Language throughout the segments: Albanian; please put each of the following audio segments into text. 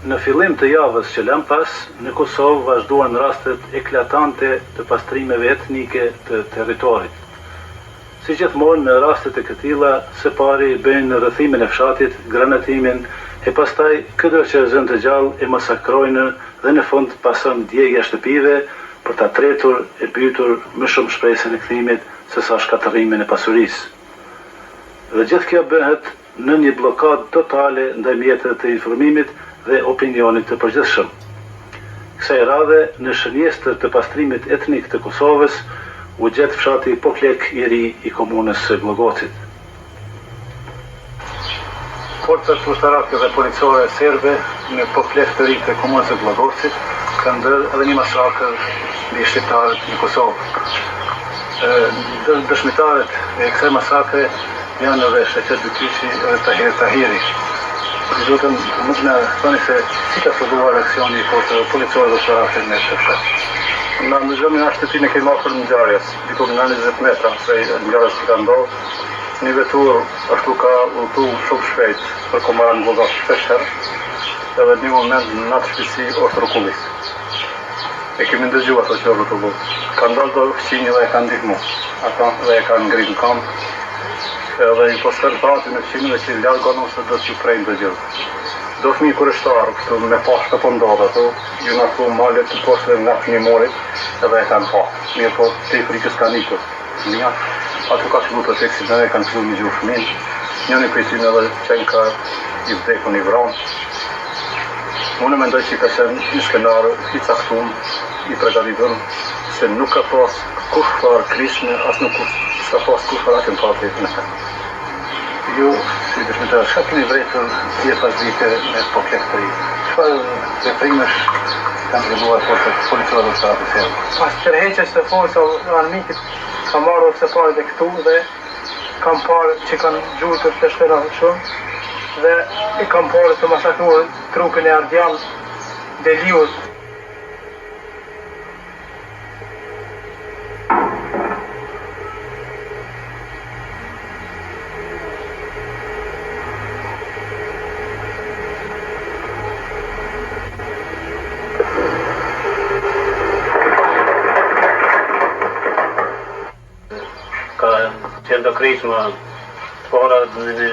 Në fillim të javës që lamë pas, në Kosovë vazhduan rastet eklatante të pastrimeve etnike të territorit. Si gjithmonë në raste të këtilla, së pari bëjnë rrethimin e fshatit, granatimin, e pastaj këdo që e zënë të gjallë e masakrojnë dhe në fund pason djegia e shtëpive për ta tretur e mbytur më shumë shpresën e kthimit sesa shkatërrimin e pasurisë. Dhe gjithë kjo bëhet në një bllokadë totale ndaj mjeteve të informimit dhe opinionit të përgjithshëm. Kësaj radhe, në shënjestër të pastrimit etnik të Kosovës, u gjet fshati Poklek i Ri i komunës së Gllogocit. Forcat ushtarake dhe policore serbe në Poklek të Ri të komunës së Gllogovcit kanë bërë edhe një masakër mbi shqiptarët në Kosovë. Ndër dëshmitarët e kësaj masakre Janë edhe Shefqet Bytyqi dhe Tahir Tahiri. Ju lutem, mund të na thoni se si ka filluar aksioni i forcave policore dhe ushtarake në këtë fshat? Na ndëgjomi na shtëpinë e kemi afër ngjarjes, diku nga 20 metra prej ngjarjes që ka ndodhur. Një veturë ashtu ka udhëtu shumë shpejt për Komaran Gllogoc shpesh herë, edhe një moment në atë shpejtësi është rrokullis. E kemi ndëgju ato që rrotullu. Kanë dalë do fqinjë dhe e kanë ndihmu ata dhe e kanë ngrit në kamb. Edhe i paskan thanë atyne fqinjëve që largonu se do t'ju prejnë të gjithë. Do fëmijë kureshtarë kështu me pa çka po ndodh ato, jon afru malit të poshtë nga murit edhe e kanë pa. Mirëpo prej frikës kanë ikur fëmija. Aty ka fillu procesin edhe kanë fillu me gju fëmijën. Njëri prej tyne edhe qenka i vdekun i vranë. Unë mendoj që ka qenë një skenar i caktum, i pregatitur, se nuk ka pas kurrfarë krisme, as nuk s'ka pas kurrfarë atentati në të. Ju, si dëshmitar, çka keni vërejtur dje pasdite në Poklek të Ri? Çfarë veprimesh kanë zhvilluar forcat policore dhe ushtarake serbe? Pas tërheqjes së forcave të armikut kam ardhur së pari dhe këtu dhe kam parë që kanë gjujtur të shtëna shumë dhe e kam parë të masakruar trupin e Ardian Deliut. Ka qenë do krisma të para në një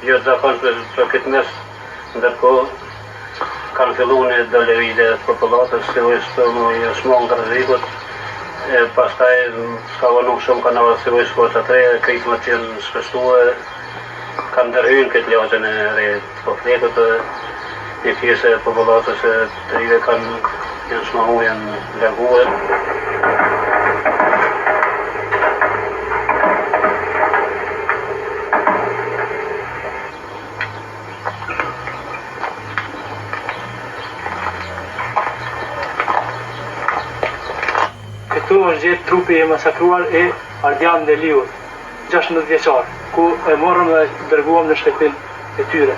jo të zakonshme për këtë mes, ndërkohë kanë fillu një do lëvizje të popullatës, si u me u shmang rrezikut, e pastaj s'ka vonu shumë kanë ardhur si ujë forca të reja, krismat janë shpeshtue, kanë ndërhyrë në këtë lagjen e re të Poklekut dhe një pjesë e popullatës e të rive kanë janë shmangu, janë larguar. Këtu është gjetë trupi i masakruar i Ardian Deliut, 16 vjeçar, ku e morëm dhe dërguam në shtëpinë e tyre,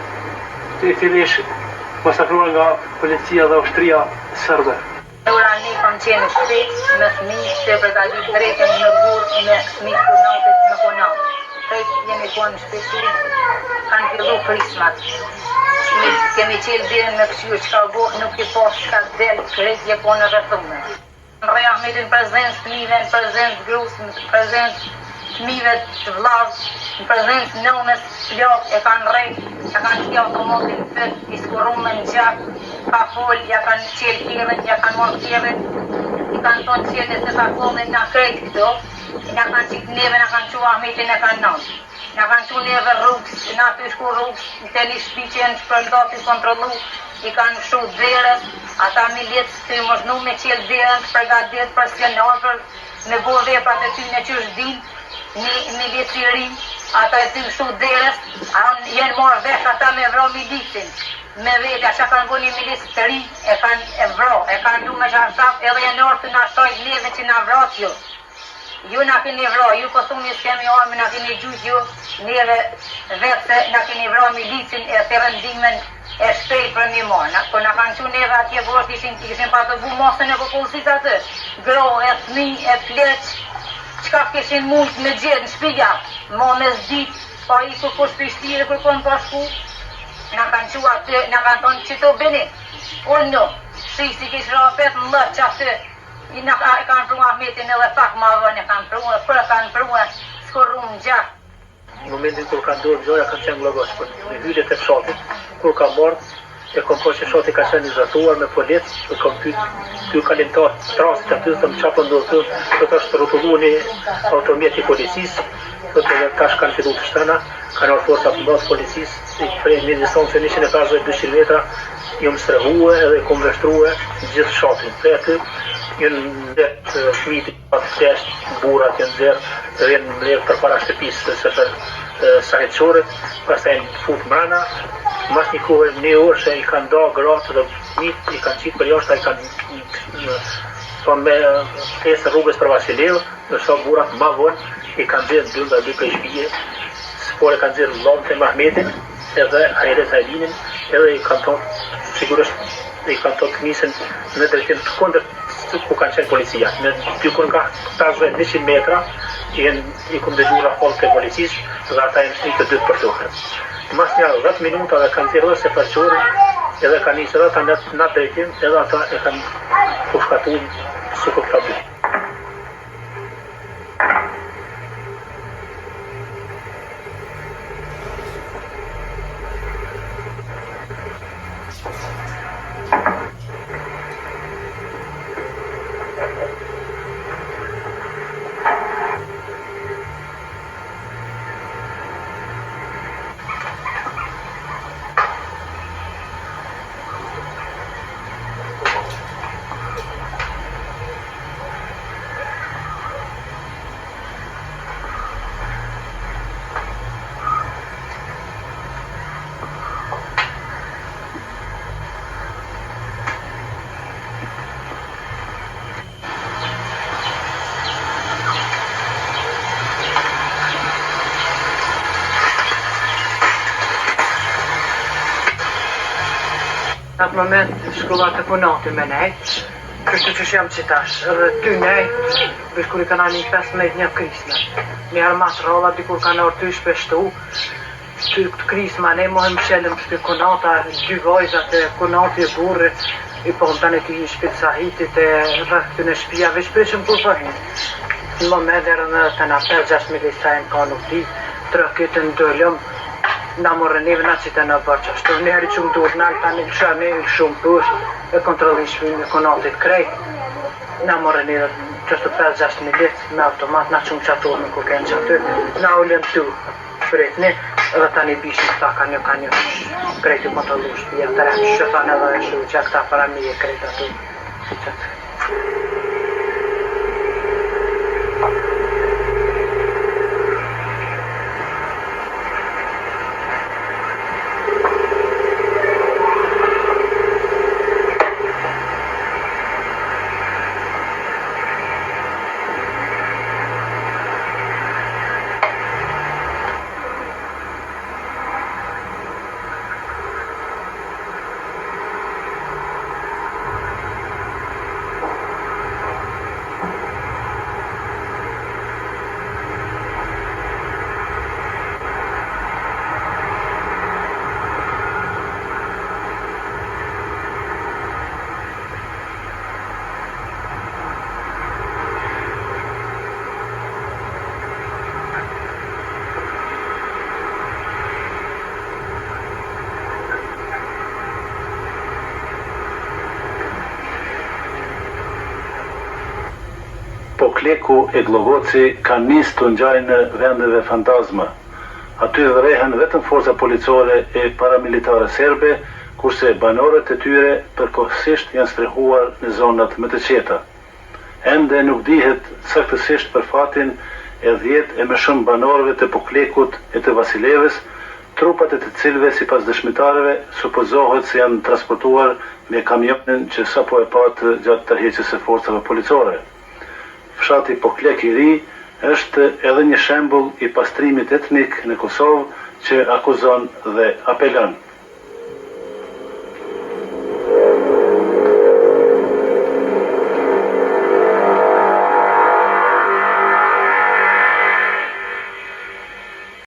i cili është masakruar nga policia dhe ushtria serbe. Ora ni kam qenë në shtëpi me fëmijë tu e përgatit drekën me burrë me fëmijë të kunatit me kunat. Krejt jemi konë në shtëpi kanë fillu krismat. Mi kemi çelë derën me kqyrë çka u bo, nuk i pa çka del, krejt je konë rrethume. Rreh Ahmetin në prezencë fëmijëve, në prezencë të grus, në prezencë fëmijëve të vllavës, në prezencë nënës plakë e kanë rreh, ja kanë shti automatin në fyt, i skurrume në gjak, ka fol, ja kanë çel kerrin, ja kanë marrë kerrin, i kanë thonë çelne se ta kollim na krejt këtu, na kanë qitë neve, na kanë çu Ahmetin e kanë nanë. Na kanë çu neve rrugës, na tu shku rrugës, te një shpi që janë shpërnda tu kontrollu, i kanë mshu derën, ata milicë tu i mërshnu me çel derën, të përgatit për skenar, për me bo veprat e tyne qysh din, një milic i ri, ata e tu mshu derës, a janë marrë vesh ata me vra milicin, me vete, qa kanë bo një milic të ri, e kanë e vra, e kanë lu me çarshaf, edhe janë ardhë tu na shajt neve që na vrat ju. Ju na keni vra, ju po thuni s'kemi armë, na keni gjujt ju neve vetë se na keni vra milicin e thirrën ndihmën e shpejtë për mi marrë. Na, po na kanë çu neve atje poshtë ishin kishin pa të bu masën e popullsisë aty. Gra e fëmijë e pleq, çka kishin mujt me gjetë në shpija, mo mesditë, pa ikur kush prej shpije kërkon pa shku. Na kanë çu aty, na kanë thonë qitu bini. Ulnu, shi si kish ra apet në lloç qaty, i na e kanë pru Ahmetin edhe pak ma vonë e kanë pru, e për e kanë pru, skurrum në gjak. Në momentin kur ka ndodhur ngjarja kam qenë në Gllogoc, por në hyrje të fshatit, kur kam ardhur, e kom pa që fshati ka qenë i rrethuar me policë, dhe kom pyet dy kalimtarë të rastit aty, them çfarë po ndodh këtu, thotë është rrotulluar një automjet i policisë, thotë edhe tash kanë filluar të shtëna, kanë ardhur forca të mëdha të policisë, prej një distance 150-200 metra, jam strehue edhe kom vështrue gjithë fshatin. Prej aty janë mbledh fëmijët pleqt, burrat janë nxjerr dhe janë mbledh përpara shtëpisë së Sefer Sahit Qorrit, pastaj janë fut mrena, mas një kohe një orë që i kanë da gratë dhe fëmijët i kanë qitë përjashta, i kanë thonë me pjesë rrugës për Vasilevë, ndërsa burrat ma vonë i kanë nxjerrë dy nga dy prej shtëpie, së pari kanë nxjerrë vëllanë tim Ahmetin edhe Hajret Ajdinin, edhe i kanë thonë sigurisht i kanë thonë të nisen në drejtim të kundërt ku kanë qenë policia. Në diku nga 50-100 metra janë i kom dëgju rafalët e policisë dhe ata janë shti të dytë për tokë. Mas një 10 minutave kanë nxjerrë edhe Sefer Qorrin edhe kanë nisë edhe ata në në drejtim edhe ata e kanë pushkatu sikur këta dy. Në atë moment shkova te kunati me nejt, kështu që jam qitash, edhe ty nejt, veç kur i kanë një 15 një krisme. Një herë ma të rralla, dikur kanë orë ty shpeshtu, ty këtë krisma, ne mohëm shelëm shpi kunata, dy vajzat e kunati e burri, i po tani të hi shpi të Sahitit e rreth këty në shtëpia, veç prishëm kur po hin. Në moment erdhën edhe të na 5-6 milicajnë ka nuk di, trokitën dolëm, na morën neve, na qitën në bërë qashtu. Një herë i qumë duhet nalë, tani lëshoni, lëshum poshtë, e kontrollin shpinë e kunatit krejt. Na morën neve qashtu 5-6 milic me automat, na qumë qato me ku kenë qaty, na ulën tu, pritni, edhe tani bishin këta ka një, ka një, krejt u kontrollu shpia, të rejtë, që thonë edhe e shu, që këta para mije krejt aty, qatë. Pokleku e Gllogoci kanë nisë t'u ngjajnë vendeve fantazma. Aty vërehen vetëm forca policore e paramilitare serbe, kurse banorët e tyre përkohësisht janë strehuar në zonat më të qeta. Ende nuk dihet saktësisht për fatin e dhjetë e më shumë banorëve të Poklekut e të Vasilevës, trupat e të cilëve sipas dëshmitarëve supozohet se janë transportuar me kamionin që sapo e patë gjatë tërheqjes së forcave policore. Fshati Poklek i Ri është edhe një shembull i pastrimit etnik në Kosovë që akuzon dhe apelon.